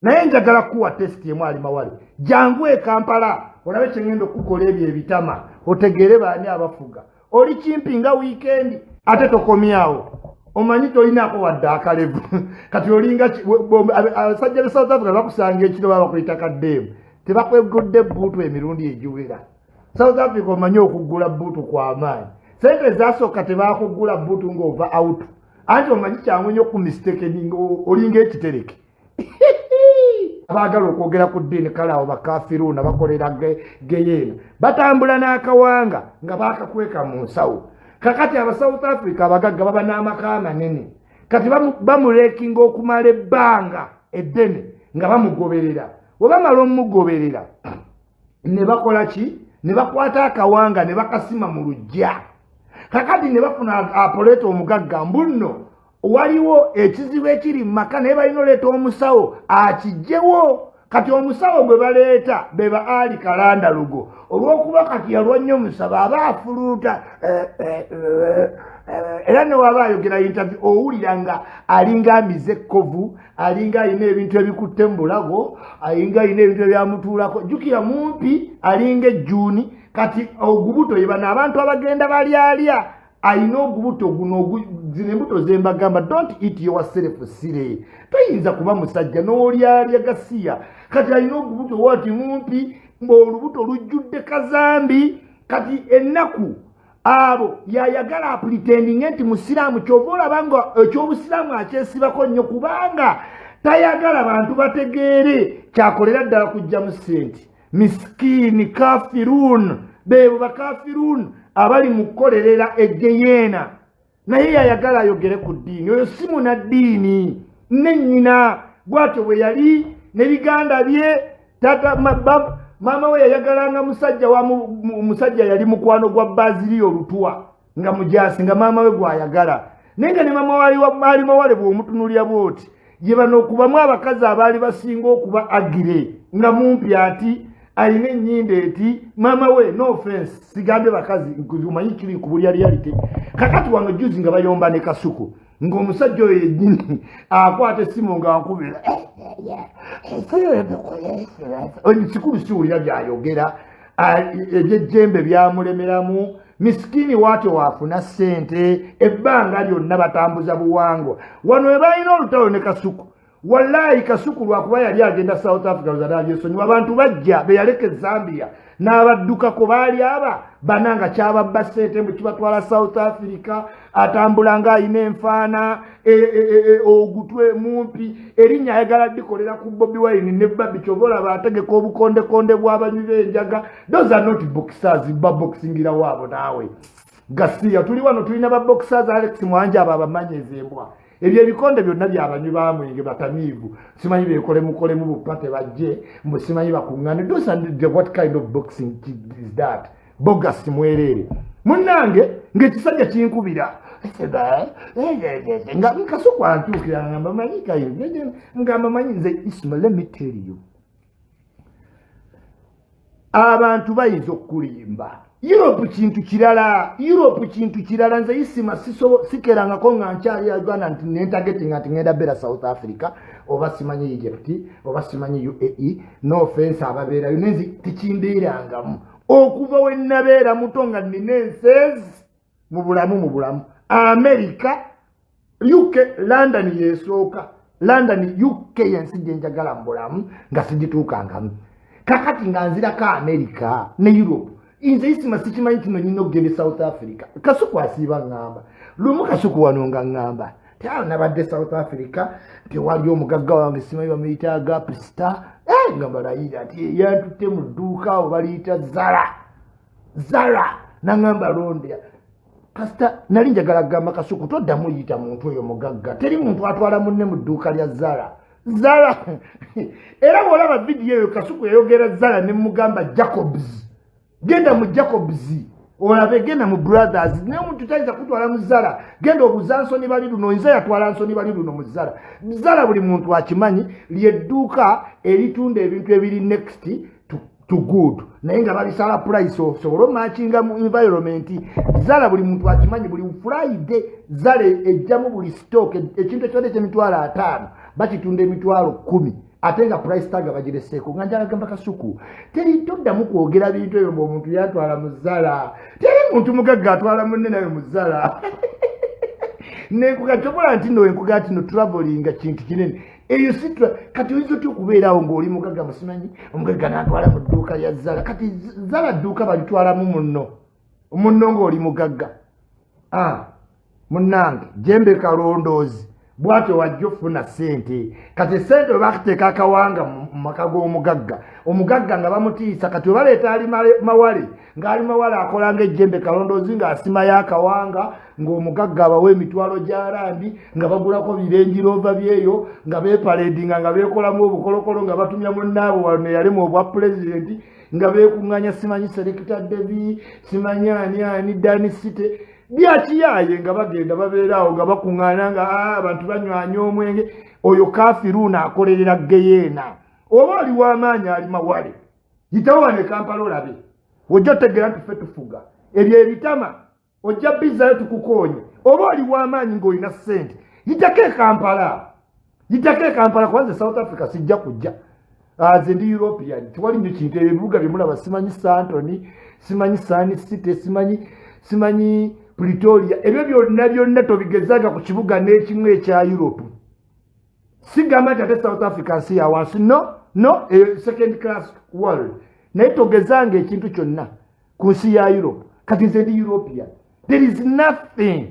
Naye njagala kuwa test emu, Ali Mawale. Jangu e Kampala olabe kyengenda okukola ebyo ebitama, otegeere baani abafuga. Oli kimpi nga weekend, ate tokomyawo. Omanyi tolinako wadde akalevu. Kati olinga abasajja be South Africa bakusanga ekiro, baba bakuyita kaddeemu, tebakwegudde bbuutu emirundi egiwera. South Africa omanyi okugula bbuutu kw'amaanyi. Sente zasooka tebakugula bbuutu ng'ova out, anti omanyi kyangu nnyo ku mistakening, olinga ekitereke. Abaagala okwogera ku ddiini, kale awo bakafiruuna bakolera geyeena, batambula n'akawanga nga bakakweka mu nsawo. Kakati aba South Africa abagagga baba n'amaka amanene. Kati bamulekinga okumala ebbanga eddene nga bamugoberera. Bwe bamala omugoberera, ne bakola ki? Ne bakwata akawanga ne bakasima mu luggya. Kakati ne bafuna apoleeta omugagga, mbunno waliwo ekizibu ekiri mu maka, naye balina oleeta omusawo akijjewo. Kati omusawo gwe baleeta beba Ali Kalanda Lugo. Olw'okuba kati yalwa nnyo musaba, aba afuluuta era newaba ayogera interview, owulira nga alinga amize ekkovu, alinga alina ebintu ebikutte mu bulago, alinga alina ebintu ebyamutuulako. Jjukira mumpi, alinga ejjuuni. Kati ogubuto ye bano abantu abagenda balyalya, alina ogubuto guno. Zino embuto zembagamba, don't eat yourself silly. Toyinza kuba musajja n'olyalya gasiya. Kati alina ogubuto wati mumpi, ng'olubuto lujjudde kazambi. Kati ennaku abo yayagala apretendinge nti musiraamu. Kyova olaba nga ekyobusiraamu akyesibako nnyo, kubanga tayagala bantu bategeere kyakolera ddala kujjamu ssente. Miskiini kafirun, beebo bakafirun abali mu kukolerera egeyeena, naye yayagala ayogere ku ddiini. Oyo si munaddiini, ne nnyina bw'atyo bwe yali ne biganda bye. Tata maama we yayagalanga musajja wa musajja yali mukwano gwa Baziriyo Olutwa, nga mujasi, nga maama we gwayagala. Naye nga ne maama Ali Mawale bw'omutunulira bw'oti, ye bano okubamu abakazi abaali basinga okuba agire, nga mumpi ati alina ennyindo eti maama we. No offense, sigambye bakazi, omanyi kiri kubulya reality. Kakati wano juzi nga bayomba ne Kasuku, ng'omusajja oyo yennyini akwata essimu nga nkubira sikulu, siwulira byayogera. Ebyejjembe byamulemeramu. Misikini waatyo waafuna ssente, ebbanga lyonna batambuza buwangwa. Wano we balina olutalo ne Kasuku, wallayi Kasuku lwakuba yali agenda South Africa luzanabyesonyiwa. Abantu bajja beyaleka e Zambia n'abaddukako, baali aba bana nga kyababba ssente mbu kibatwala South Africa. Atambula ng'ayina enfaana ogutwe mumpi, erinnya ayagala dikolera ku Bobi Wine ne Babi. Kyova olaba ategeka obukondekonde bw'abanywi b'enjaga. Those are not boxers, baboxingira waabo naawe gasiya. Tuli wano tulina baboxers, Alex Mwanja, abo abamanyi embwa. Ebyo ebikonde byonna byabanywi bamwenge batamiivu, simanyi bekolemukolemu bupate bajje mbu simanyi bakuŋŋane. Those are the, what kind of boxing is that? Bogus mwereere. Munnange, ng'ekisajja kinkubira nga Nkasuku antuukira, ngamba manyi kayo, ngamba manyi nze Isma, let me tell you, abantu bayinza okukulimba. Europe kintu kirala, Europe kintu kirala. Nze Isima sikerangako nga nkyali Uganda nti nentargetinga nti ngenda beera South Africa oba simanyi Egypt oba simanyi UAE. No offense ababeerayo, nenzi tikimbeerangamu okuva we nabeera muto nga nina enseezi mu bulamu. Mu bulamu America, UK, London yesooka. London, UK yensi gyenjagala mu bulamu nga sigituukangamu. Kakati nga nzirako America ne Europe, nze Isima sikimanyi kino nyina okugenda e South Africa. Kasuku asiiba ŋŋamba lumu, Kasuku wano nga ŋŋamba ti awo nabadde South Africa, tewali omugagga wange simanyi bamuyita Agapstar, nga mbalayira nti yantutte mu dduuka awo baliyita Zara. Zara naŋŋamba londya kasita. Nali njagala kugamba Kasuku, toddamu yita muntu oyo mugagga. Teri muntu atwala munne mu dduuka lya Zara. Zara, era bw'olaba vidiyo eyo, Kasuku yayogera Zara ne mugamba Jacobs. Genda mu Jacobs olabe, genda mu Brothers, naye omuntu tayinza kutwala mu Zara. Genda obuza Nsoni bali luno, nze yatwala Nsoni bali luno mu Zara. Zara buli muntu akimanyi lyedduuka eritunda ebintu ebiri next to good, naye nga babisala price osobole omatchinga mu environment. Zara buli muntu akimanyi, buli Friday Zara ejjamu buli stock. Ekintu ekibadde ekyemitwalo 50 bakitunda 100,000. Ate nga price tag bagireseeko. Nga njala gamba Kasuku, teri toddamu kwogera bintu ebyo ng'omuntu yatwala mu Zara. Teri muntu mugagga atwala munne naye mu Zara. Nenkuga nti no, enkuga nti no, traveling kintu kinene. Eyo si kati oyinza otya okubeeraawo ng'oli mugagga, musimanyi omugagga n'atwala mu dduuka lya Zara? Kati Zara dduuka balitwalamu munno munno ng'oli mugagga? Ah, munnange Jembe Kalondoozi bwatyo wajja ofuna ssente. Kati sente we bakuteeka akawanga mu maka g'omugagga, omugagga nga bamutiisa. Kati webaleeta Ali Mawale, ng'ali Mawale akola ng'ejjembe Kalondoozi, ng'asimayo akawanga, ng'omugagga abawa emitwalo gya randi, nga bagulako bi Range Rover byeyo, nga beepaledinga, nga beekolamu obukolokolo, nga batumya munnaabwe wano eyalema obwa pulezidenti, nga beekuŋŋanya simanyi Selector Devi, simanyi ani ani, Dani City, byakiyaaye, nga bagenda babeeraawo nga bakuŋŋaana, nga abantu banywanya omwenge. Oyo kafiruuna akolerera geyeena. Oba oli w'amaanyi Ali Mawale, yitawo wano e Kampala olabe, ojja otegeera nti ffe tufuga. Ebyo ebitama ojja bizayo tukukoonye. Oba oli w'amaanyi ng'olina ssente, yitako e Kampala, yitako e Kampala, kubanze South Africa sijja kujja. Nze ndi European, tewali nnyo kintu. Ebyo ebibuga byemulaba, simanyi Sandton, simanyi Sun City, simanyi Pretoria, ebyo byonna byonna tobigezanga ku kibuga n'ekimu ekya Europe. Sigamba nti ate South Africa nsi ya wansi, no no, second class world, naye togezanga ekintu kyonna ku nsi ya Europe. Kati nze ndi European, there is nothing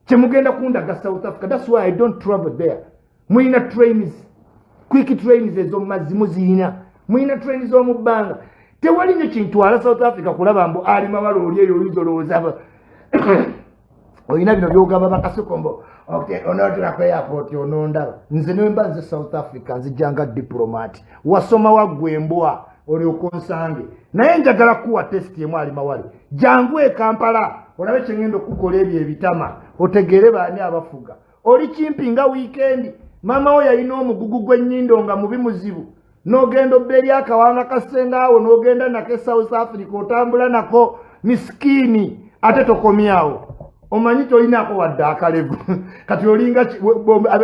kyemugenda kundaga South Africa. That's why I don't travel there. Mulina trains, quick trains ez'omumazzi muziyina, mulina trains z'omu bbanga. Tewali nnyo kintwala South Africa kulaba mbu Ali Mawala oli eyo. Oyinza olowooza olina bino byogamba bakasukombo onootera ku airport onondaba. Nze nemba nze South Africa nzijjanga diplomat. Wasoma waggwa embwa olyoka onsange, naye njagala kuwa test emu. Ali Mawale, jangu e Kampala olabe kyengenda okukola ebyo ebitama, otegeere baani abafuga. Oli kimpi nga wiikendi, maama wo yalina omugugu gw'ennyindo nga mubi muzibu, n'ogenda obba eri akawanga kasengaawo, n'ogenda nako e South Africa, otambula nako misikiini, ate tokomyawo. Omanyi tolinaako wadde akalevu. Kati olinga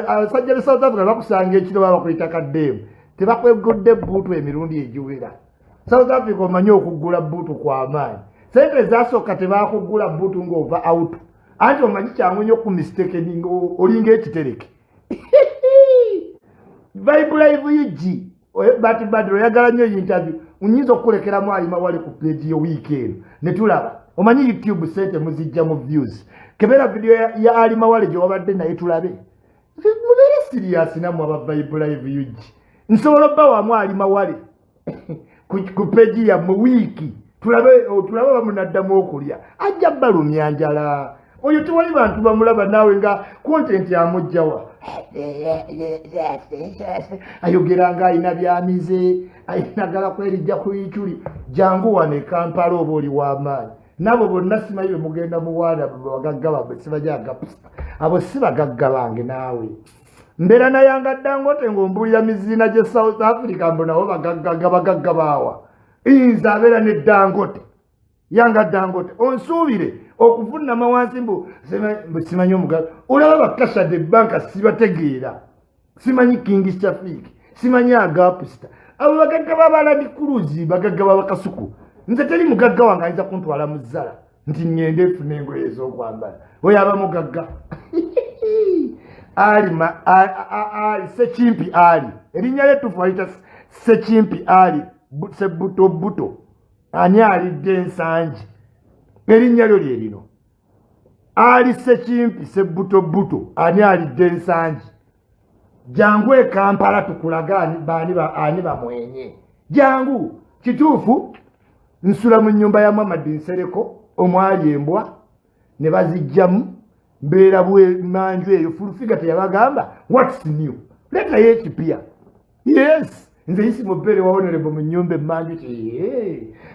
abasajja be South Africa bakusanga ekiro, baba bakuyita kaddeemu, tebakwegudde buutu emirundi egiwera. South Africa omanyi okuggula buutu kw'amaanyi. Sente ezasooka tebakugula buutu ng'ova out, anti omanyi kyangu nnyo ku mistakening, olinga ekitereke. Vibe Live UG but bad, oyagala nnyo interview, nyinza okukulekeramu Alima wali ku page yo wiiki eno ne tulaba. Omanyi YouTube sente muzijja mu views. Kebera video ya Alima Wale gye wabadde naye tulabe. Mubeere serious nammwe aba Vibe Live UG. Nsobola obba wamu Alima Wale ku page yammwe wiiki, tulabe tulabe bamunaddamu okulya. Ajja balumya njala oyo, tewali bantu bamulaba. Naawe nga content amugjawa, ayogera nga alina byamize, ayinagala kwerijja ku iculi. Jangu wano e Kampala oba oli w'amaanyi. Nabo bonna simanyi bwe mugenda muwaana bagagga bammwe, simanyi agapusa, abo si bagagga bange. Naawe mbeera nayanga Dangote ng'ombuulira miziina gye South Africa, mbu nabo bagaggaga bagagga baawa. Nze abeera ne Dangote, yanga Dangote, onsuubire okuvunama wansi mbu simanyi omugaga. Olaba bakashade banka sibategeera, simanyi King Shafik, simanyi agapusita, abo bagagga baba Land Cruise, bagagga babakasuku. Nze teri mugagga wange ayinza kuntwala mu Zara nti ŋŋende efuna engoye ez'okwambala. Oyo aba mugagga Ali Sekimpi Ali, erinnya lyetufu alita Sekimpi Ali Sebuto Buto. Ani alidde ensangi? Erinnya lyo lye lino, Ali Sekimpi Sebuto Buto. Ani alidde ensangi? Jangu e Kampala tukulaga ani bamwenye. Jangu. Kituufu nsula mu nnyumba ya Mamadi Nsereko omwali embwa ne bazijjamu, mbeera bwemanju eyo. Full Figure teyabagamba what's new? Leetayo ekipya. Yes, nze isi mubeere wa honorable mu nnyumba emmanju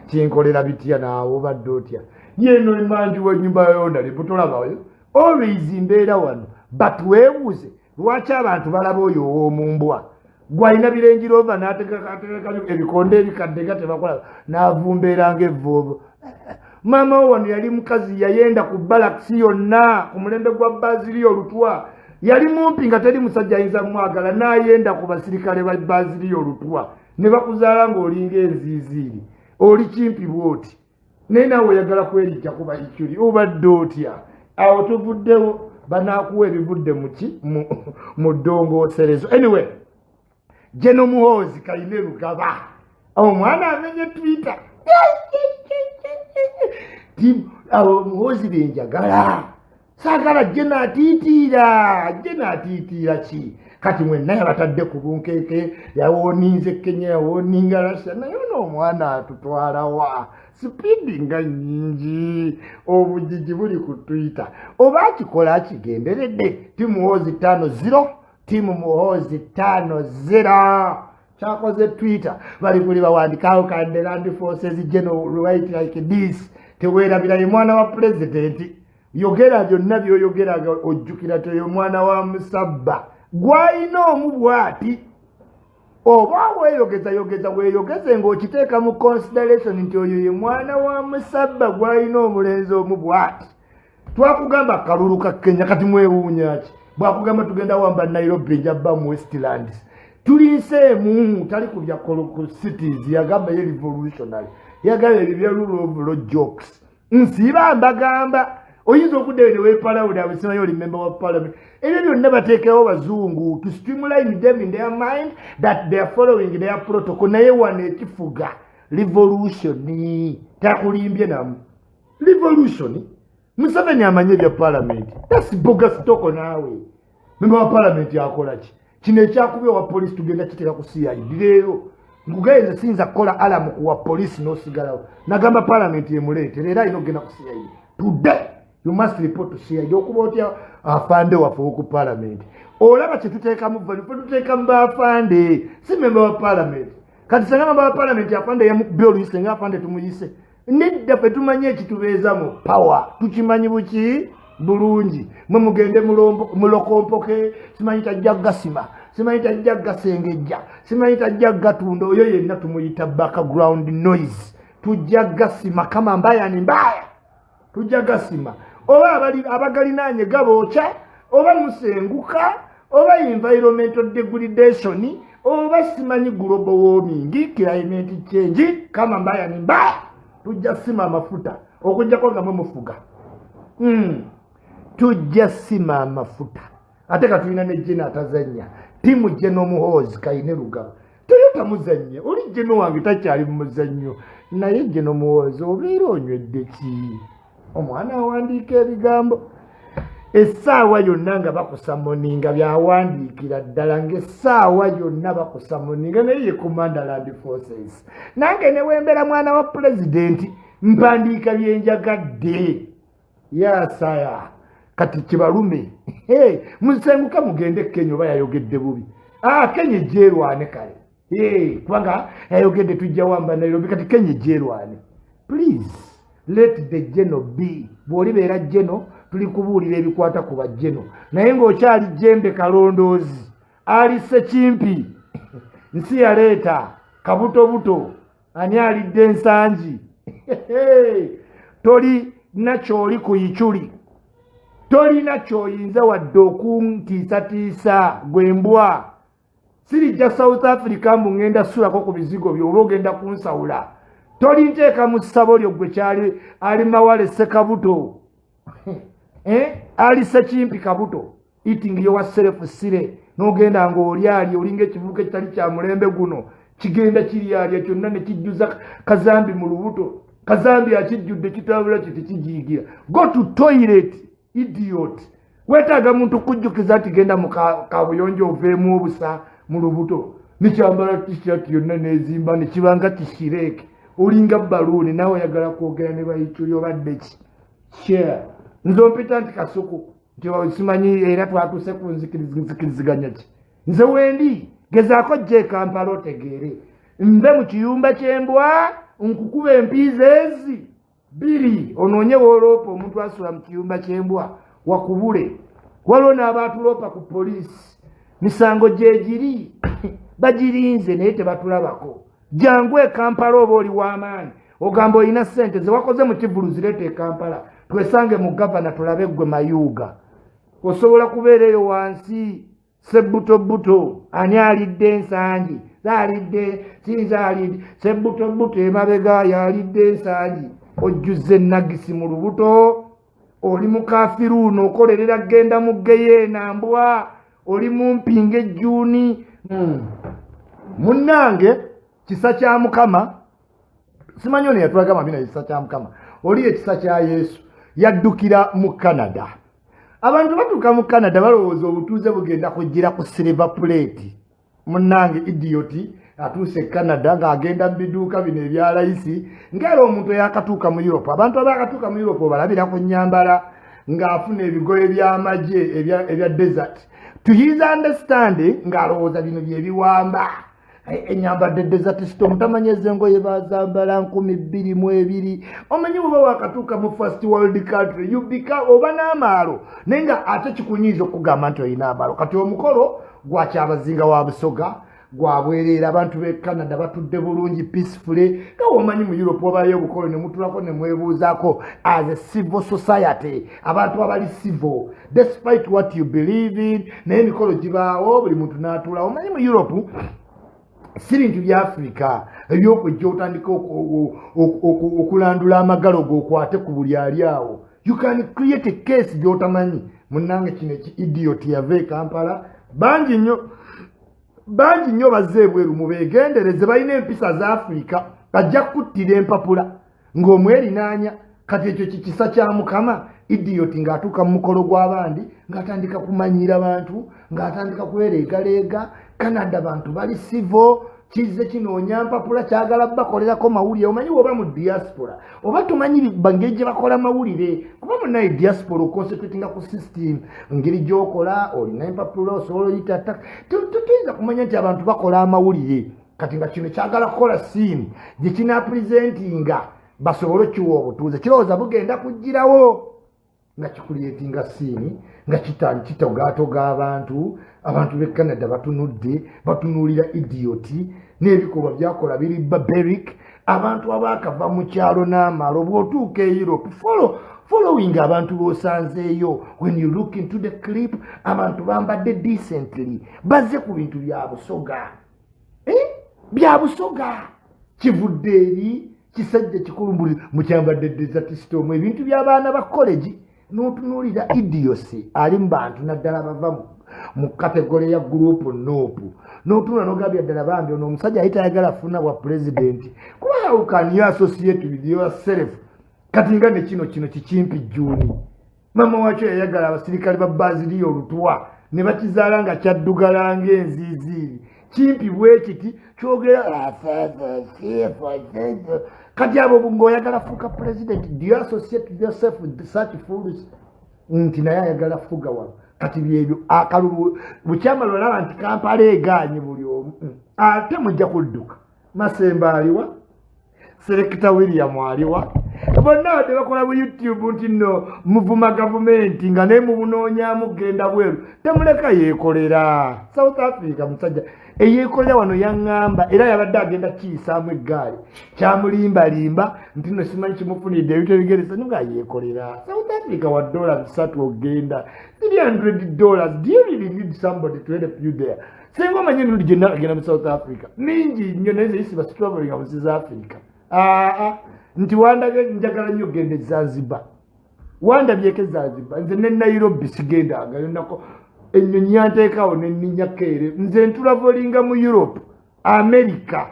kinkolera bitya? Naawe obadde otya? Yeno emanju wenyumba ya honorable tolabayo, always mbeera wano. But weebuuze lwaki abantu balaba oyo ow'omumbwa gwalina bi Range Rover n'ategeka ebikonde ebikadde nga tebakola, n'avumbeera ng'evvuuvu. Maama wo wano yali mukazi yayenda ku balakisi yonna ku mulembe gwa Baziri Olutwa. Yali mumpi nga teri musajja ayinza mwagala, n'ayenda ku basirikale ba Baziriyo Olutwa ne bakuzaala ng'olinga enziiziiri, oli kimpi bw'oti, naye naawe oyagala kwerijja ku Bayicyuli. Obadde otya awo? Tuvuddewo, banaakuwa ebivudde muki mu ddongooserezo. Anyway, General Muhoozi Kainerugaba, omwana amenye Twitter. Abo Muhoozi benjagala, saagala General atiitiira. General atiitiira ki? Kati mwenna yabatadde ku bunkeeke, yawarninze Kenya, yawarninga Russia, naye ono omwana atutwalawa? Speed nga nnyingi, obugigi buli ku Twitter. Oba akikola akigenderedde? Team Muhoozi 5-0, Team Muhoozi 5-0. Kyakoze Twitter, bali kuli bawandikawo can the land forces general write like this? Teweerabira ye mwana wa pulezidenti. Yogera byonna byoyogera, ojjukira toyo mwana wa musabba gwayina omu bw'ati. Oba weeyogeza yogeza, weeyogeze ng'okiteeka mu consideration nti oyo ye mwana wa musabba gwalina omulenzi omu bw'ati. Twakugamba akalulu ka Kenya, kati mwewuunya ki? Bwakugamba tugenda wamba Nairobi, njabba mu Westlands. Tuli nsi emu, tali ku bya cities. Yagamba ye revolutionary, yagamba ebyo bya rule of law jokes. Nsiiba mbagamba, oyinza okuddayo ne weepalawuda abesimayo oli member wa parliament. Ebyo byonna bateekewo bazungu to streamline them in their mind that they are following their protocol. Naye wano ekifuga revolution, takulimbye namu revolution. Museveni amanye ebya parliament, that's bogus talk. Naawe member wa parliament akola ki? Kino ekyakubya owa poliisi tugenda kiteeka ku CID leero. Nkugaye nze siyinza kukola alarm kuwa poliisi n'osigalawo. Nagamba parliament emuleete leero, alina okugenda ku CID today. You must report to CID. Okuba otya afande waffe oku parliament? Olaba kyetuteekamu value, fe tuteekamu baafande, si member wa parliament. Kati senga member wa parliament afande yamukubye oluyise, senga afande tumuyise nedda. Fe tumanyi ekitubeeza mu power, tukimanyi buki bulungi. Mwe mugende mulokompoke, simanyi tajja gasima, simanyi tajja gasengejja, simanyi tajja gatunda. Oyo yenna tumuyita background noise. Tujja gasima kama mbaya ni mbaya, tujja gasima. Oba abagalinaanye gabookya, oba musenguka, oba environmental degradation, oba simanyi global warming, climate change, kama mbaya ni mbaya, tujja sima amafuta. Okujjako nga mwe mufuga. Tujja sima amafuta. Ate katulina ne General atazanya, team General Muhoozi Kainerugaba. Toyota muzannyo, oli General wange takyali mu muzannyo. Naye General Muhoozi, obeera onywedde ki? Omwana awandiika ebigambo essaawa yonna nga bakusummoninga, byawandiikira ddala ng'essaawa yonna bakusummoninga. Naye ye commander land forces. Nange ne wembeera mwana wa pulezidenti, mpandiika byenjagadde. Yasaya kati kibalume, musenguka mugende Kenya. Oba yayogedde bubi? Ah, Kenya ejjerwane kale, kubanga yayogedde tujja wamba Nairobi. Kati Kenya ejjerwane. Please let the general be. Bw'olibeera general, tuli kubuulira ebikwata ku ba general, naye ng'okyali jembe kalondoozi alise kimpi nsi yaleeta kabutobuto. Ani alidde ensangi? Toli nakyoli ku Icyuli, tolina kyoyinza wadde okuntiisatiisa gwe mbwa. Sirijja South Africa mbu ŋŋenda sulako ku bizigo byo, oba ogenda kunsawula. Tolinteeka mu ssabo lyo gwe kyali ali mawale sekabuto, eh? Ali sekimpi kabuto eating yourself sire, n'ogenda ng'olyalya olinga ekivubuka ekitali kya mulembe guno, kigenda kiryalya kyonna ne kijjuza kazambi mu lubuto. Kazambi akijjudde, kitambula kiti kijiigira. Go to toilet, idiot. Weetaaga muntu kujjukiza nti genda mu kabuyonjo oveemu obusa mu lubuto? Nekyambala T-shirt yonna nezimba nekibanga kishireeke, olinga baluuni. Naawe oyagala kwogera ne Bayicyuli, obadde ki? Share nze ompita nti Kasuku, nti simanyi era twatuuse ku nzikiriziganya ki? Nze wendi gezaako jja e Kampala otegeere. Nve mu kiyumba ky'embwa, nkukuba empiiza ezi bbiri, onoonye wooloopa omuntu asula mu kiyumba ky'embwa wakubule. Waliwo n'abaatuloopa ku poliisi, misango gyegiri bagirinze, naye tebatulabako. Jangu e Kampala oba oli w'amaanyi, ogamba olina ssente zewakoze mu kivulu, zireeta e Kampala twesange mu gavana tulabe. Ggwe Mayuuga Osobola kubeera eyo wansi sebbutobuto, ani alidde ensangi, zaalidde sinza alidde sebbutobuto, emabega yalidde ensangi. Ojjuzza enagisi mu lubuto, oli mukafiruuno, okolerera genda mu geyeena mbwa, oli mumpinga ejjuuni. Munnange, kisa kya Mukama. Simanyi ono yatulaga mabina. Kisa kya Mukama, oli ekisa kya Yesu. Yaddukira mu Canada. Abantu batuuka mu Canada balowooza obutuuze bugenda kujjira ku silver plate. Munnange, idiot atuuse e Canada ng'agenda mu biduuka bino ebya layisi, ngaera omuntu eyakatuuka mu Europe. Abantu abakatuuka mu Europe obalabira ku nyambala, ng'afuna ebigoye by'amagye ebya desert. To his understanding, ng'alowooza bino byebiwamba. Enyambadde Desert Storm, tamanyi ezengoye bazambala 2002. Omanyi bweba wakatuuka mu first world country, you become oba n'amaalo, naye nga ate kikunyiiza okugamba nti olina amaalo. Kati omukolo gwakyabazinga wa Busoga gwabwereera. Abantu b'e Canada batudde bulungi, peacefully, nga womanyi mu Europe wabayo obukolo ne mutulako ne mwebuuzaako as a civil society. Abantu abali civil despite what you believe in, naye emikolo gibaawo, buli muntu n'atuulawo. Omanyi mu Europe si bintu bya Afrika ebyokujja otandika okulandula amagalo gokwate ku buli ali awo. You can create a case gy'otamanyi. Munnange, kino eki idiot yava e Kampala. Bangi nnyo, bangi nnyo bazze ebweru, mubeegendereze, balina empisa za Afirika. Bajja kukuttira empapula ng'omwerinaanya. Kati ekyo kikisa kya Mukama. Idiot ng'atuuka mu mukolo gw'abandi ng'atandika kumanyira bantu, ng'atandika kwereegaleega. Canada bantu bali civil. Kizze kinoonya mpapula, kyagala bakolerako mawulire. Omanyi woba mu diaspora oba tomanyi ngeri gye bakola mawulire, kuba munaye diaspora oconcentratinga ku system, ngeri gyokola, olina empapula, osobola oyita. Tuyinza kumanya nti abantu bakola amawulire. Kati nga kino kyagala kukola scene gye kinapresentinga basobole okiwa obutuuze, kirowooza bugenda kugirawo, nga kicreatinga scene, nga kitogaatoga abantu. Abantu b'e Canada batunudde, batunuulira idiot n'ebikolwa byakola biri barbaric. Abantu abaakava mu kyalo n'amalo, bw'otuuka e Europe, following abantu b'osanzeeyo. When you look into the clip, abantu bambadde decently, bazze ku bintu bya Busoga, eh? Bya Busoga kivudde eri kisajja kikulu mukyambadde Desert Storm, ebintu by'abaana ba college. N'otunuulira idiocy ali mu bantu, naddala bava mu category ya group NUP, n'otunula n'ogambya ddala bambi ono omusajja yali tayagala funa bwa pulezidenti, kuba how can you associate with yourself? Kati nga ne kino kikimpi jjuuni, mama wakyo yayagala abasirikale ba Baziriyo olutwa ne bakizaala nga kyaddugala ng'enziiziiri, kimpi bwe kiti, kyogera. Kati abo ng'oyagala fuuka president, do you associate yourself with such fools? Nti naye ayagala fuga wano. Kati byebyo akalulu bukyamala, olaba nti Kampala egaanye buli omu, ate mujja kudduka. Masemba aliwa? Selector William aliwa? Bonna badde bakola bu YouTube nti nno muvuma gavumenti, nga naye mubunoonyamu genda bweru. Temuleka yeekolera South Africa. Musajja eyeekolera wano yaŋŋamba, era yabadde agenda kiyisaamu eggaali, kyamulimbalimba nti nno simanyi kimufunidde ebintu ebigeresa, nga yeekolera South Africa wa $300 ogenda, $300. Do you really need somebody to help you there? Singa omanyi emirundi gyonna agenda mu South Africa mingi nnyo, naye nze isiba sitravelinga mu nsi za Africa. Aa, nti wandaga njagala nnyo okugenda e Zanzibar, wandabyeko e Zanzibar. Nze ne Nairobi sigendangayo nako, ennyonyi yanteekaawo nenninya keere. Nze ntravelinga mu Europe, America,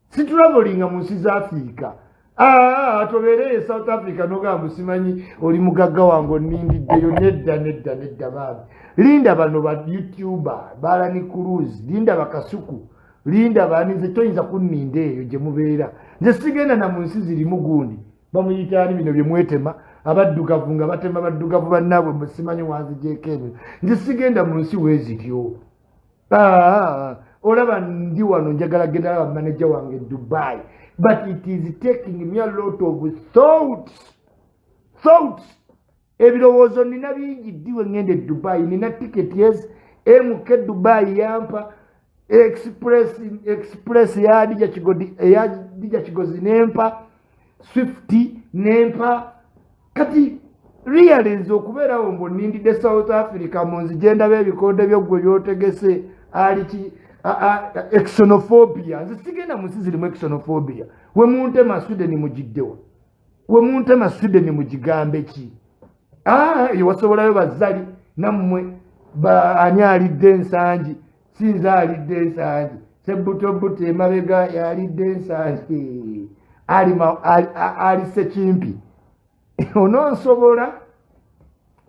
sitravelinga mu nsi za Africa. Aa, tobeereyo South Africa nogamba simanyi oli mugagga wange onindiddeyo. Nedda, nedda, nedda bambi, linda bano ba YouTuber balani cruise, linda bakasuku, linda bani. Nze toyinza kunninda eyo gye mubeera. Nze sigenda na mu nsi zirimu gundi bamuyitaani, bino bye mwetema, abaddugavu nga batema baddugavu bannaabwe, musimanyi wanzigyeko ebyo. Nze sigenda mu nsi weezityo. Ah, olaba ndi wano njagala genda laba manager wange Dubai, but it is taking me a lot of thoughts. Ebirowoozo nina bingi. Ddiwe ngenda e Dubai? Nina ticket, yes, MK Dubai yampa express ya Dija Kigodi, eya Dija Kigozi nempa Swift nempa. Kati Really nze okubeerawo mbu nindidde South Africa mu nzije ndaba ebikonde byoggwe byotegese aliki xenophobia. Nze sigenda mu nsi zirimu xenophobia. We muntema Sweden mugiddewa? We muntema Sweden mugigambe ki? Eyo wasobolayo bazali nammwe. Ani alidde ensangi? Sinze alidde ensangi. Sebutobuto emabega yalidde ensangi. Ali sekimpi ononsobola.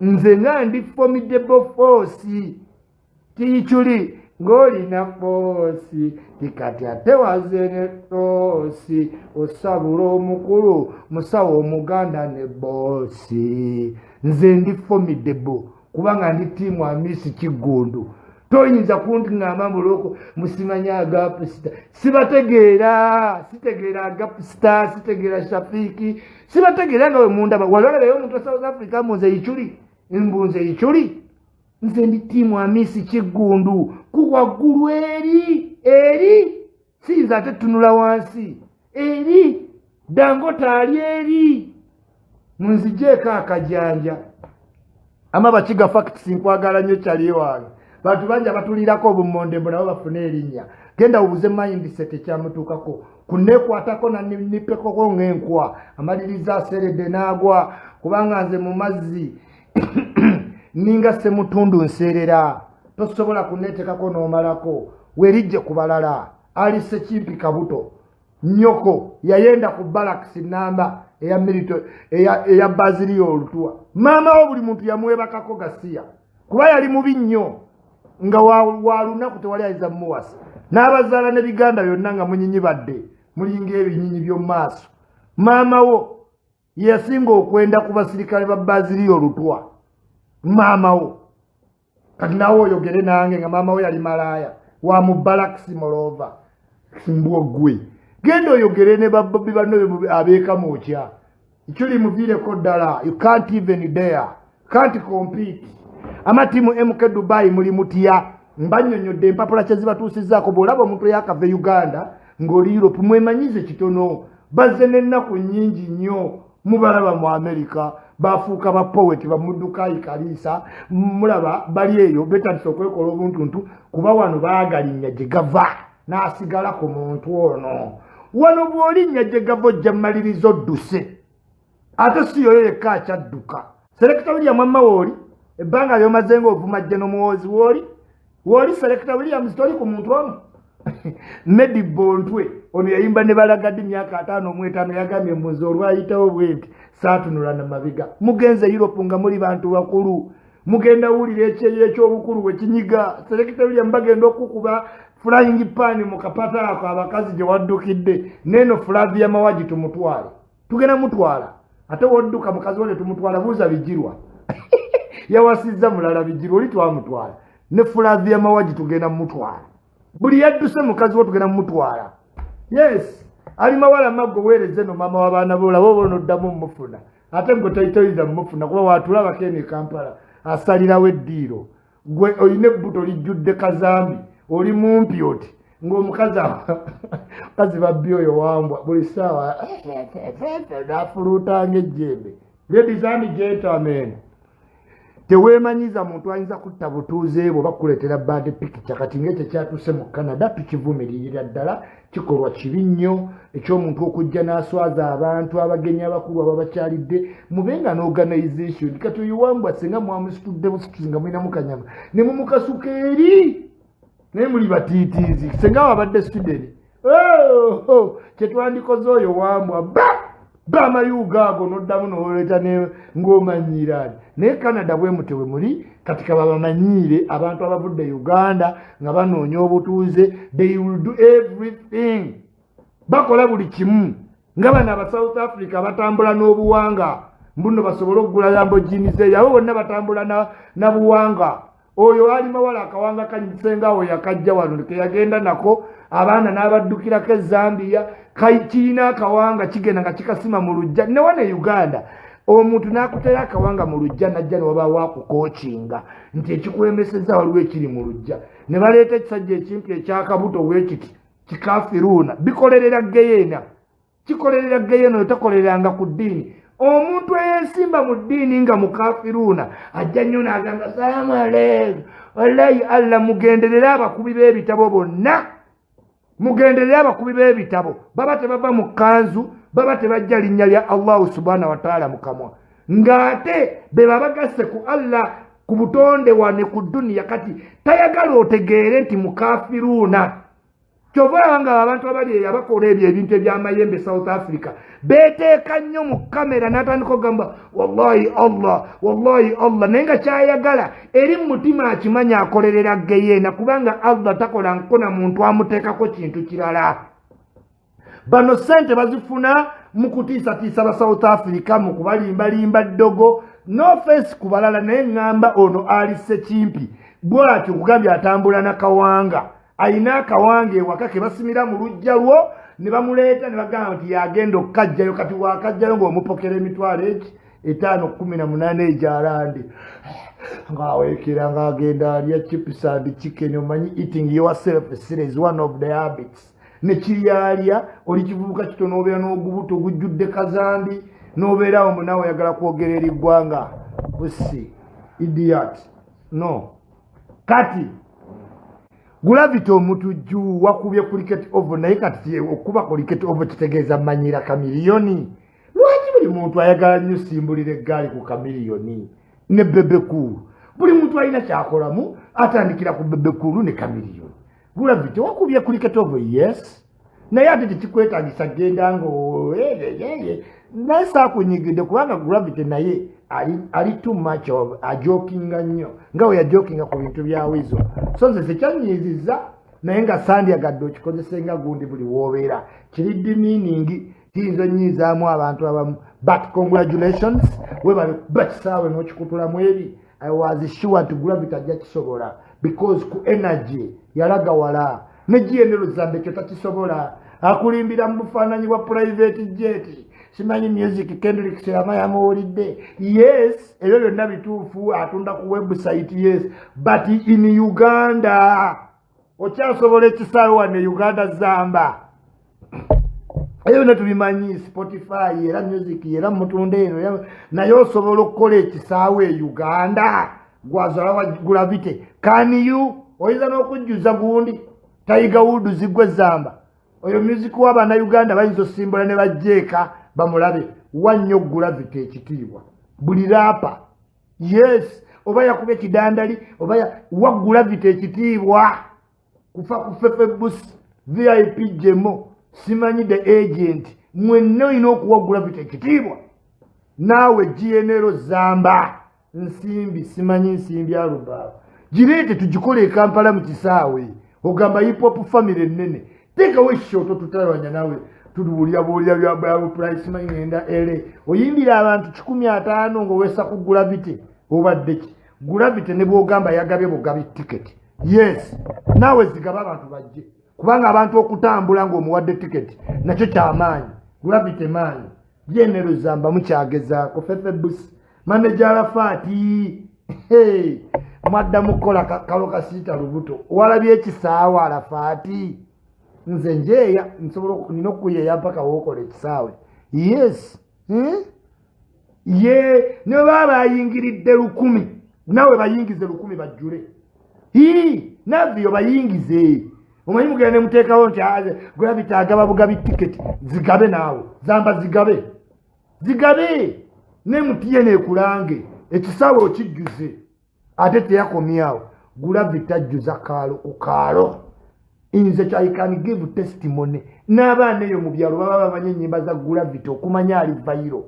Nze nga ndi formidable force tiikyuli ng'olina force tikati ate waze ne toosi osabula omukulu musawo omuganda ne boss. Nze ndi formidable kubanga ndi team Amisi Kiggundu. Toyinza kuntiŋŋamba mbuloko musimanya agapusita. Sibategeera, sitegeera agapusita, sitegeera Shafiiki, sibategeera. Nga we mundaba wali olabayo omuntu wa South Africa munze Ichuli, mbunze Ichuli. Nze ndi team Amisi Kiggundu ku waggulu eri eri, siyinza ate tunula wansi eri. Dangote ali eri, munzijeeko akajanja. Ama bakiga facts. Nkwagala nnyo kyali wange. Bantu bangi abatulirako obumonde mbu nabo bafune erinnya. Genda obuze mindset ekyamutuukako kuneekwatako nanipekoko ng'enkwa amaliriza aseredde n'agwa, kubanga nze mu mazzi ninga semutundu nseerera. Tosobola kuneetekako n'omalako werijje ku balala. Alise kimpi kabuto nyoko yayenda ku balakisi namba eya milito eya Baziriyo Olutuwa. Maama wo buli muntu yamwebakako gasiya kuba yali mubi nnyo nga wa lunaku tewali ayinza mumuwasa n'abazaala ne biganda byonna nga munyinyibadde mulinga ebinyinyi by'omu maaso. Maama wo yeyasinga okwenda ku basirikale ba Baziriyo Olutwa, maama wo. Kati naawe oyogere nange nga maama we yali malaaya wa mu balakisi molova mbwogwe. Genda oyogere ne babobi banno abeekamwokya ekyuli muviireko ddala. You can't even dare, can't compete. Ama team MK Dubai muli mutya? Mbanyonyodde empapula kyezibatuusizaako. Bw'olaba omuntu eyakava e Uganda ng'oli Europe, mwemanyize kitono. Bazze n'ennaku nnyingi nnyo. Mubalaba mu America bafuuka ba poet bamudukayi kaliisa. Mulaba bali eyo betandise okwekola obuntuntu kuba wano baagalinnya gye gava n'asigala ku muntu ono. Wano bw'olinnya gye gava ojja mmaliriza odduse. Ate si yoyo yekka akyadduka. Selector William amma wooli ebbanga lyomaze ng'ovuma jje n'omuwoozi wooli wooli. Selector Williams, toli ku muntu ono. Medi Bontwe ono yayimba ne Balagadde myaka 55. Yagambye mbuzi olwayitawo bwe nti saatunula na mabega. Mugenze Europe nga muli bantu bakulu, mugenda wulira ekyeyo ekyobukulu wekinyiga. Selector William, bagenda okukuba frying pan mu kapata ako abakazi gye waddukidde. Neeno Flavia Mawagi tumutwale, tugenda mutwala. Ate wodduka mukazi wo tetumutwala. Buuza Bigirwa, yawasizza mulala. Bigirwa oli twamutwala, ne Flavia Mawagi tugenda mutwala. Buli yadduse mukazi wo tugenda mutwala. Yes, ali mawala maggo weereze no maama w'abaana bo olaba oba onoddamu mufuna. Ate gwe toyinza mufuna kuba watulabako eno e Kampala asalirawo eddiiro. Gwe olina ebbuto lijjudde kazambi, oli mumpi oti ng'omukazi kazi babbi oyo wambwa buli ssaawa nafuluutanga ejjembe. Ladies and gentlemen, teweemanyiza muntu ayinza kutta butuuze bwe bakuleetera bad picture. Kati ngaekyo kyatuuse mu Canada tukivumiririra ddala. Kikolwa kibi nnyo ekyomuntu okujja n'aswaza abantu abagenyi abakulu ababakyalidde. Mube nga n'organization. Kati oyo wambwa singa mwamusitudde busituzi nga mulinamu kanyama ne mumukasuka eri, naye muli batiitiizi. Singa wabadde Sweden, oh, kyetwandikoze oyo wambwa ba bamayuuga ago noddamu noleeta ng'omanyiiraani. Naye Canada bwe mutyo bwe muli. Kati kaba bamanyiire abantu abavudde Uganda nga banoonya obutuuze. They will do everything, bakola buli kimu nga bano aba South Africa batambula n'obuwanga mbuno basobole okugula Lamborghini zeeyo. Abo bonna batambula na buwanga. Oyo ali mawala akawanga kasengawo yakajja wano keyagenda nako abaana n'abaddukirako e Zambia. Kirina akawanga kigenda nga kikasima mu lujja. Ne wano e Uganda omuntu n'akutera akawanga mu lujja najja newabaawo akukookinga nti ekikulemesezza waliwo ekiri mu lujja, ne baleeta ekisajja ekimpi ekyakabuto bwekiti kikafiruuna bikolerera geyeena, kikolerera geyeena. Oyo takolereranga ku ddiini. Omuntu eyesimba mu ddiini nga mukafiruuna ajja nnyo n'agamba salaamu aleikum, wallahi Allah. Mugenderere abakubi b'ebitabo bonna, mugenderere abakubi b'ebitabo. Baba tebava mu kkanzu, baba tebajja linnya lya Allahu subhana wataala mu kamwa, ng'ate be babagasse ku Allah ku butonde wane ku duniya. Kati tayagala otegeere nti mukafiruuna. Kyova olaba nga abantu abali eyo abakola ebyo ebintu ebyamayembe South Africa beteeka nnyo mu kamera, n'atandika okugamba wallahi Allah, wallahi Allah, naye nga kyayagala eri mu mutima akimanya akolerera geyeena, kubanga Allah takola nkona muntu amuteekako kintu kirala. Bano sente bazifuna mu kutiisatiisa ba South Africa, mu kubalimbalimba ddogo. No offense ku balala, naye ŋŋamba ono ali Sekimpi bw'atyo kugambye atambula nakawanga, ayina akawanga ewaka ke basimira mu luggya lwo ne bamuleeta ne bagamba nti yagenda okukajjayo. Kati wakajjayo ng'omupokera emitwalo eki 5, 18 egyalandi, ng'aweekera ng'agenda alya chips and chicken. Omanyi eating yourself is one of the habits. Nekiryalya oli kivubuka kitono, obeera n'ogubuto gujjudde kazambi, n'obeerawo munaawe oyagala kwogera eri ggwanga pussy idiot. No, kati Gravity Omutujju wakubye Cricket Oval, naye kati okuba Cricket Oval kitegeeza manyira Chameleone. Lwaki buli muntu ayagala nnyo simbulira eggaali ku Chameleone ne Bebe Cool? Buli muntu alina kyakolamu atandikira ku Bebe Cool ne Chameleone. Gravity wakubye Cricket Oval, yes, naye ate tekikwetagisa genda nga naye saakunyigidde, kubanga Gravity naye ali too much of ajokinga nnyo nga we yajokinga ku bintu bya Wizo. So nze sekyanyiiziza, naye nga sandyagadde okikozese nga gundi buli woobeera kiri demeaning, kiyinza onyiizaamu abantu abamu. But congratulations, webale kuba kisaawe n'okikutulamu eri. I was sure nti Gravity ajja kisobola because ku energy yalaga wala ne GNL Zambe ekyo takisobola. Akulimbira mu bufaananyi bwa private jet, simanyi music Kendrick Lamar yamuwulidde. Yes, ebyo byonna bituufu, atunda ku website, yes, but in Uganda okyasobola ekisaawe wano e Uganda? Zamba ebyo byonna tubimanyi, Spotify era music era mutunda eno, naye osobola okukola ekisaawe e Uganda? Gwazalawa Gravity, can you? Oyinza n'okujjuza gundi Tiger Woods gwe Zamba oyo music w'abannayuganda bayinza osimbula ne bajjeeka bamulabe wannyo. Gravity ekitiibwa buli rapper, yes, oba yakuba ekidandali oba wa Gravity ekitiibwa kufa ku Fefe Busi, VIP Jemo, simanyi the agent, mwenna olina okuwa Gravity ekitiibwa. Naawe GNL Zamba nsimbi, simanyi nsimbi alubaawo, gireete tugikole e Kampala mu kisaawe. Ogamba hip hop family ennene, teekawo ekisooto tutalwanya naawe tubuulira buulira bya price. Simanyi ngenda ere oyimbira abantu 150 ng'owesa ku Gravity. Obadde ki Gravity? Ne bwogamba yagabye bugabi tiketi, yes, naawe zigaba abantu bajje, kubanga abantu okutambula ng'omuwadde tiketi nakyo kyamaanyi. Gravity maanyi GNL Zamba mukyagezaako. Fefe Busi, manager Arafaati, mwadda mukukola kalo kasiita lubuto. Walabye ekisaawe Arafaati? Nze njeeya, nsobola nina okuyeeya mpaka wookola ekisaawe. Yes, Ye ne baba bayingiridde 1000, naawe bayingize 1000 bajjule. Ii naviyo bayingize. Omanyi mugenda ne muteekawo nti ah, Gravity agaba bugabi tiketi, zigabe naawe Zamba, zigabe zigabe ne MTN ekulange ekisaawe okijjuze. Ate teyakomyawo, Gravity ajjuza kaalo ku kaalo. Nze I can give testimony, n'abaana eyo mu byalo baba bamanyi ennyimba za Gravity okumanya ali viral.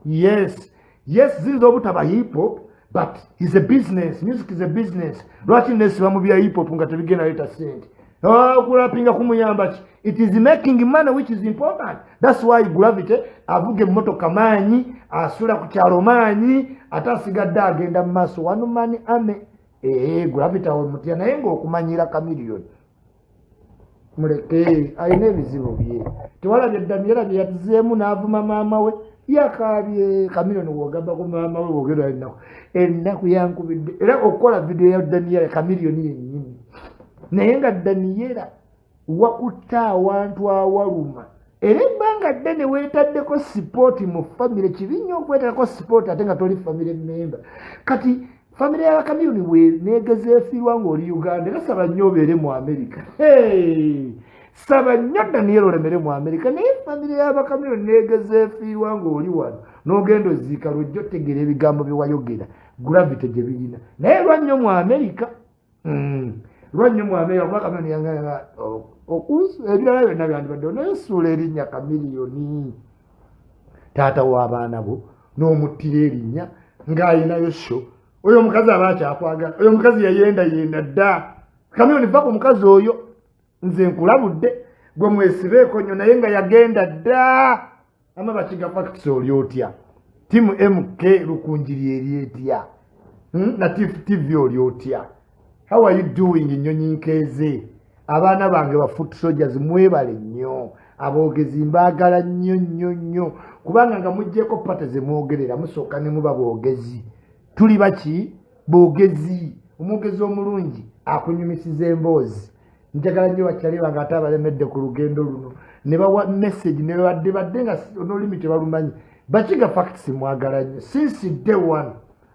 Yes, ziyinza obutaba hip hop, but is a business. Music is a business. Lwaki nesiba mu bya hip hop nga tebigenda leeta sente? Okulapinga kumuyamba ki? It is making money, which is important. That's why Gravity avuga emmotoka maanyi, asula ku kyalo maanyi, ate asigadde agenda mu maaso. One man army. Ee, Gravity awe mutya, naye ng'okumanyira Chameleone muleke, alina ebizibu bye. Tewalabye Daniela bye yatuzeemu n'avuma maama we, yakaabye. Chameleone wogamba ku maama we wogera ennaku, ennaku yankubidde era okukola vidiyo ya Daniela Chameleone yennyini, naye nga Daniela wakutte awantu awaluma. Era ebbanga ddene weetaddeko sipooti mu famire. Kibi nnyo okweteekako sipooti ate nga toli famire member. Kati famire y'Abakamiliyoni we neegeza efiirwa ng'oli Uganda. Era saba nnyo obeere mu Amerika. Saba nnyo, Daniel, olemere mu Amerika. Naye famire y'Abakamiliyoni neegeza efiirwa ng'oli wano, n'ogenda oziika, lwojja otegeera ebigambo bye wayogera, gravity gye birina. Naye lwa nnyo mu Amerika. Lwa nnyo mu Amerika, kuba Kamiliyoni yanganga ebirala byonna byandibaddewo, naye suula erinnya Kamiliyoni, taata w'abaana bo, n'omuttira erinnya ng'ayinayo show. Oyo omukazi aba akyakwagala? Oyo omukazi yayenda yenda dda. Kamiliyoni, va ku mukazi oyo. Nze nkulabudde, gwe mwesibeeko nnyo, naye nga yagenda dda. Ama Bakiga Facts, oli otya? Timu MK Lukunjiri eri etya? Natif TV, oli otya? How are you doing? Nyonyi nkeeze, abaana bange ba foot soldiers, mwebale nnyo. Aboogezi mbaagala nnyo nnyo nnyo, kubanga nga muggyeko pate zemwogerera, musooka ne muba boogezi. Tuli baki? Boogezi. Omwogezi omulungi akunyumisiza emboozi. Njagala nnyo bakyali bange ate abalemedde ku lugendo luno ne bawa message ne babadde badde nga n'olulimi tebalumanyi. Bakiga Facts, mwagala nnyo. Since day one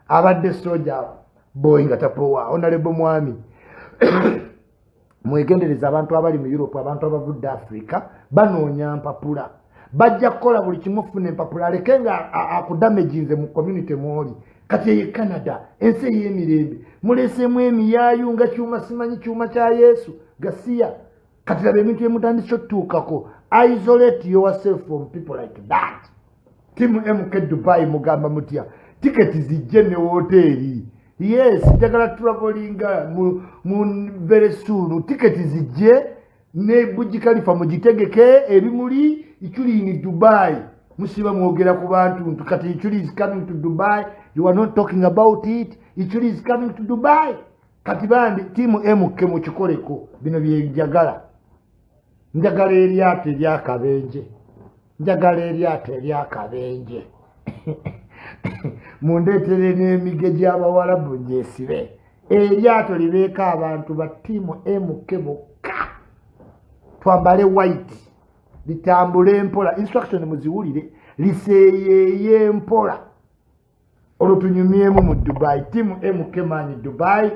abadde soja boy nga tapowa. Honorable mwami, mwegendereza abantu abali mu Europe. Abantu abavudde Africa banoonya mpapula, bajja kukola buli kimu ofuna empapula, aleke nga akudamaginze mu community mwoli. Kati eyo Canada, ensi ey'emirembe, muleseemu emiyaayu nga kyuma, simanyi kyuma kya Yesu gasiya. Kati laba ebintu byemutandise otutuukako. Isolate yourself from people like that. Timu MK Dubai, mugamba mutya? Tiketi zijje ne woteeri. Yes, njagala travelinga mu very soon. Tiketi zijje ne Burj Khalifa mugitegeke, ebimuli. Ichuli in Dubai, musiba mwogera ku bantu nti kati Ichuli is coming to Dubai. You are not talking about it. Ichuli is coming to Dubai. Kati bandi tiimu MK, mukikoleko. Bino byenjagala. Njagala eryato eryakabenje, njagala eryato eryakabenje, mundeetere n'emige gy'Abawalabu gyesibe. Eryato libeeko abantu ba tiimu MK bokka, twambale white, litambule mpola. Instruction muziwulire, liseeyeeye mpola, olwo tunyumyemu mu Dubai. Tiimu MK maanyi Dubai.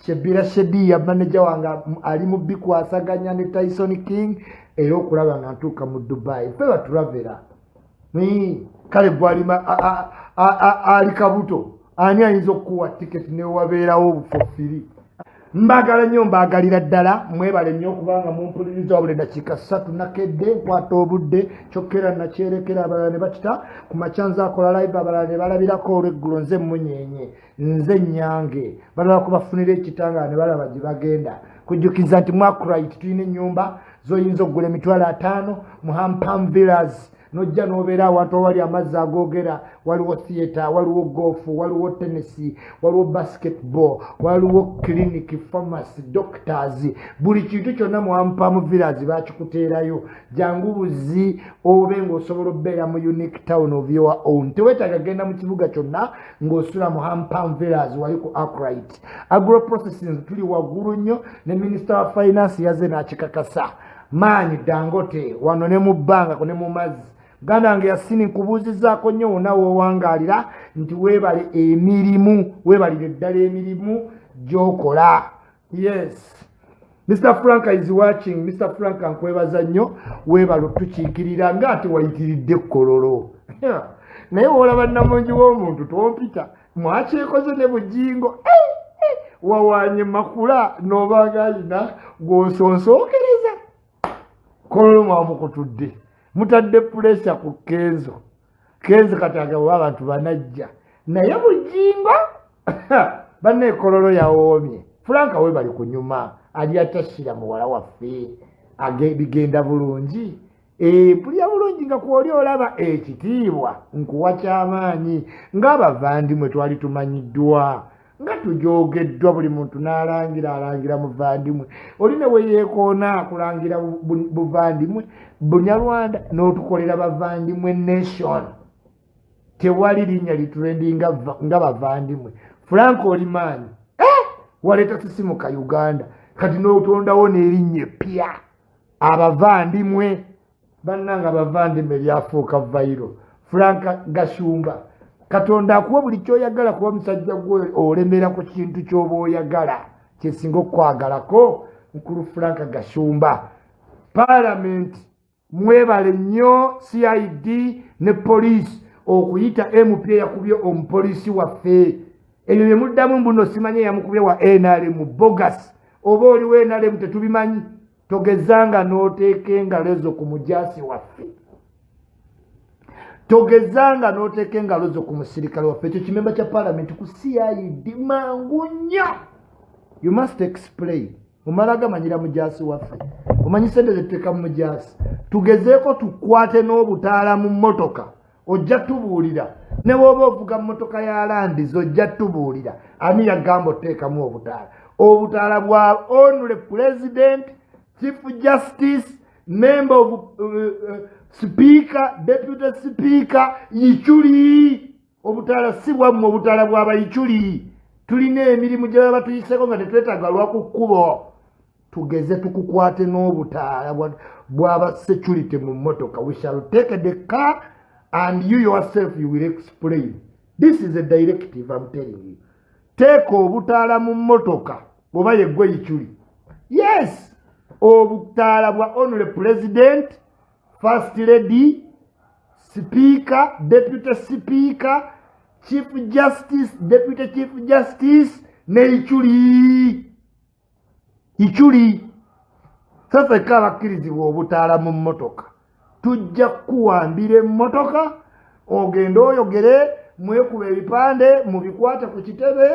Shebira Shediya, manager wange, ali mu bikwasaganya ne Tyson King era okulaba nga ntuuka mu Dubai. Ffe baturavera. Kale gwalima ali kabuto, ani ayinza okukuwa tiketi newabeerawo obufofiri? Mbagala nnyo, mbaagalira ddala. Mwebale nnyo okubanga mumpuliriza. Wabula eddakiika 3 nakedde nkwata obudde, kyokka era nakyerekera abalala ne bakita ku makya. Nze akola live, abalala ne balabirako olweggulo. Nze munyenye, nze nyange, balala kubafunira ekitangala ne balaba gye bagenda. Kujjukiza nti mu Akright tulina ennyumba zoyinza okugula 50,000 mu Hampam Villas, nojja n'obeera awantu awali amazzi agoogera, waliwo theatre, waliwo golf, waliwo tennis, waliwo basketball, waliwo clinic, pharmacy, doctors, buli kintu kyonna mu Hampam Villas bakikuteerayo. Jangu buzi obe ng'osobola okubeera mu unique town of your own. Teweetaaga genda mu kibuga kyonna ng'osula mu Hampam Villas wali ku Akright. Agro processing tuli waggulu nnyo, ne minisita wa finance yaze n'akikakasa. Maanyi Dangote wano ne mu bbanga ne mu mazzi. Muganda wange Yasini, nkubuuzizaako nnyo wonna woowangaalira nti weebale emirimu, weebalire ddala emirimu gy'okola. Yes, Mr Frank is watching. Mr Frank, nkwebaza nnyo, weebale otukiikirira ngaate wayitiridde ekkololo. Naye woolaba namungi w'omuntu tompita mwakyekoze ne Bujingo. Eh, eh, wawanye makula n'obanga ayina gw'osonsookereza. Kololo mwamukutudde, mutadde pressure ku Kenzo. Kenzo kati agaba abantu banajja, naye Bujingo banneekololo yawoomye. Franka, we bali kunyuma, ali atasira muwala waffe, bigenda bulungi. Mpulira bulungi nga kwoli olaba ekitiibwa nkuwa kyamaanyi ng'abavandimwe twali tumanyiddwa nga tujogeddwa, buli muntu n'alangira alangira muvandimwe. Oli ne weyeekoona akulangira buvandimwe Bunyarwanda, n'otukolera bavandimwe nation. Tewali linnya litrendinga nga bavandimwe. Frank, oli maanyi. Waleeta sisimuka Uganda, kati n'otondawo n'erinnya epya, abavandimwe. Bannanga bavandimwe, lyafuuka viral. Frank Gashumba, Katonda akuwa buli kyoyagala, kuba musajja gwe olemera ku kintu ky'oba oyagala. Kyesinga okukwagalako, mukulu Frank Gashumba. Paalamenti, mwebale nnyo CID ne poliisi okuyita MP eyakubye omupoliisi waffe. Ebyo bye muddamu mbuno simanyi eyamukubye wa NRM, bogus. Oba oliwo NRM tetubimanyi. Togezanga n'oteeka engalo ezo ku mujaasi waffe, togezanga n'oteeka engalo zo ku musirikale waffe. Ekyo kimemba kya paalamenti ku CID mangu nnyo. You must explain. Omala gamanyira mujaasi waffe, omanyi sente zetuteeka mu mujaasi. Tugezeeko tukwate n'obutaala mu mmotoka, ojja tubuulira. Ne bw'oba ovuga mmotoka ya landizi, ojja tubuulira ani yagamba oteekamu obutaala. Obutaala bwa only president, chief justice, member of speaker, deputy speaker, Ichuli. Obutaala si bwammwe, obutaala bw'abayichuli. Tulina emirimu gye baba tuyiseko nga tetwetaaga lwa ku kkubo. Tugeze tukukwate n'obutaala bw'aba security mu mmotoka, we shall take the car and you yourself, you will explain. This is a directive, I'm telling you. Teeka obutaala mu mmotoka oba yeggwe Ichuli. Yes, obutaala bwa only president, first lady, speaker, deputy speaker, chief justice, deputy chief justice ne Ichuli. Ichuli safeka abakkirizibwa obutaala mu mmotoka. Tujja kukuwambira emmotoka ogende oyogere, mwekuba ebipande mubikwate ku kitebe.